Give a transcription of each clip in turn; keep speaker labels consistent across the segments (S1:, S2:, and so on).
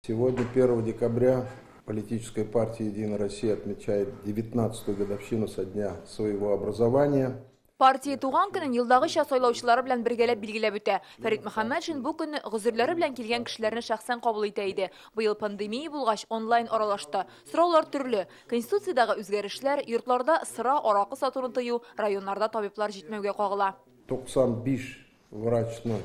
S1: Сегодня, 1 декабря, политическая партия «Единая Россия» отмечает 19-ю годовщину со дня своего образования.
S2: Партия туган көнен елдагыча сайлаучылары белән бергәләп билгеләп үтә. Фәрит Мөхәммәтшин бу көнне гозерләре белән килгән кешеләрне шәхсән кабул итә иде. Быел пандемия булгач, онлайн аралашты. Сораулар төрле. Конституциядәге үзгәрешләр, йортларда сыра, аракы сатуны тыю, районнарда табиблар җитмәүгә кагыла.
S1: 95 врачны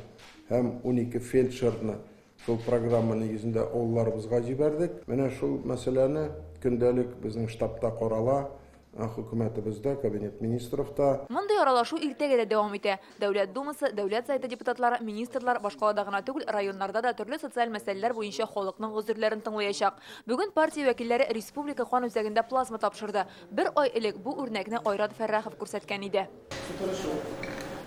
S1: һәм 12 фельдшерны шул программа нигезендә авылларыбызга җибәрдек. Менә шул мәсьәләне көндәлек безнең штабта карала. Хөкүмәтебездә, кабинет министровта.
S2: Мондый аралашу иртәгә дә дәвам итә. Дәүләт Думасы, Дәүләт Советы депутатлары, министрлар башкалада гына түгел, районнарда да төрле социаль мәсьәләләр буенча халыкның гозерләрен тыңлаячак. Бүген партия вәкилләре Республика кан үзәгендә плазма тапшырды. Бер ай элек бу үрнәкне Айрат Фәррахов күрсәткән иде.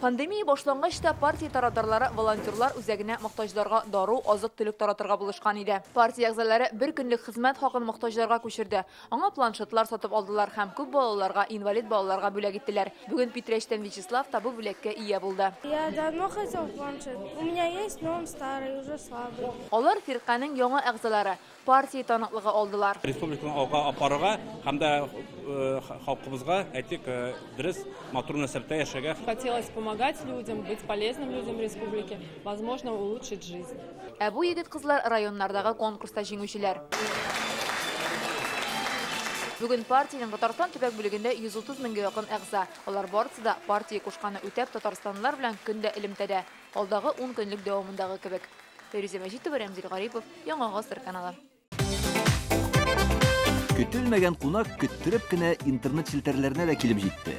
S2: Пандемия башлангач та партия тарафдарлары волонтерлар үзәгенә мохтаҗларга дару, азык-төлек таратырга булышкан иде. Партия әгъзалары бер көнлек хезмәт хакын мохтаҗларга күчерде. Аңа планшетлар сатып алдылар һәм күп балаларга, инвалид балаларга бүләк иттеләр. Бүген Питрәчтән Вячеслав та бу бүләккә ия булды.
S3: Я давно хотел планшет. У меня есть, но он старый, уже слабый.
S2: Алар фирканең яңа әгъзалары, партия таныклыгы алдылар.
S4: Республиканы алга апарырга һәм дә халкыбызга, әйтик, дөрес, матур мөнәсәбәттә яшәргә.
S5: Хотелось помогать людям, быть полезным людям республики, возможно, улучшить жизнь.
S2: Ә бу егет-кызлар районнардагы конкурста җиңүчеләр. Бүген партиянең Татарстан төбәк бүлегендә 130 меңгә якын әгъза. Алар барысы да партия кушканы үтәп, татарстанлылар белән көндә элемтәдә. Алдагы 10 көнлек дәвамындагы кебек. Фәйрүзә Мәҗитова, Рәмзил Гарипов, Яңа Гасыр каналы.
S6: Көтелмәгән кунак көттереп кенә интернет челтәрләренә дә килеп җитте.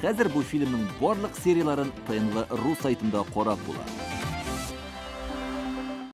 S6: Хәзер бу фильмның барлык серияларын ТНВ ру сайтында карап була.